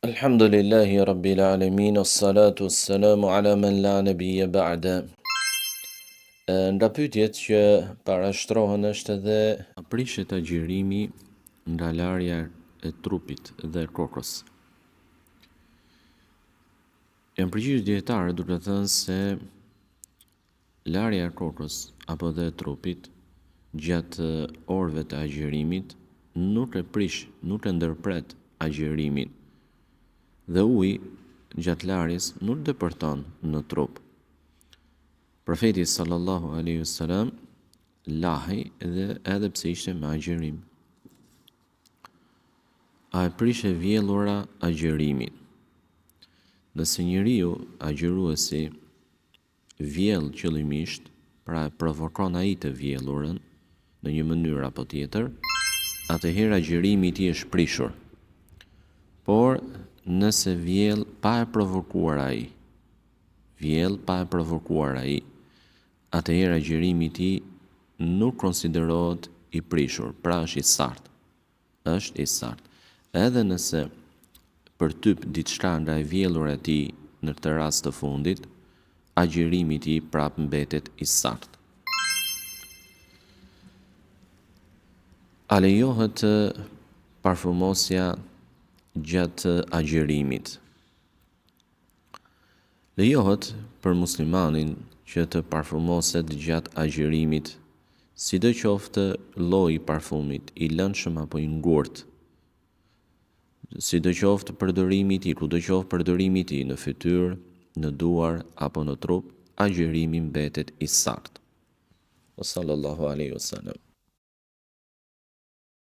Elhamdulillahi Rabbil Alemin, Salatu Selamu ala men la nebije ba'de. Nga pyetjet që parashtrohen është edhe a prishet agjërimi nga larja e trupit dhe kokës. Janë përgjigjur dijetarët duke thënë se Larja e kokës apo dhe e trupit gjatë orëve të agjërimit nuk e prish, nuk e ndërpret agjërimin dhe uji gjatë larjes nuk depërton në trup. Profeti sallallahu alaihi wasallam lahej dhe edhe pse ishte me agjërim. A e prish e vjellura agjërimin? Nëse njeriu, agjëruesi, vjell qëllimisht, pra e provokon ai të vjellurën në një mënyrë apo tjetër, atëherë agjërimi i tij është prishur. Por nëse vjell pa e provokuar ai, vjell pa e provokuar ai, atëherë agjërimi i tij nuk konsiderohet i prishur, pra është i saktë. Është i saktë. Edhe nëse përtyp diçka nga e vjellura e tij në këtë rast të fundit, agjërimi i tij prapë mbetet i saktë. A lejohet parfumosja gjatë agjërimit? Lejohet për muslimanin që të parfumoset gjatë agjërimit, sidoqoftë lloji i parfumit, i lëngshëm apo i ngurtë, sidoqoftë përdorimi i tij, kudo qoftë përdorimi i tij, në fytyrë, në duar apo në trup, agjërimi mbetet i saktë. Wa sallallahu alaihi wasallam.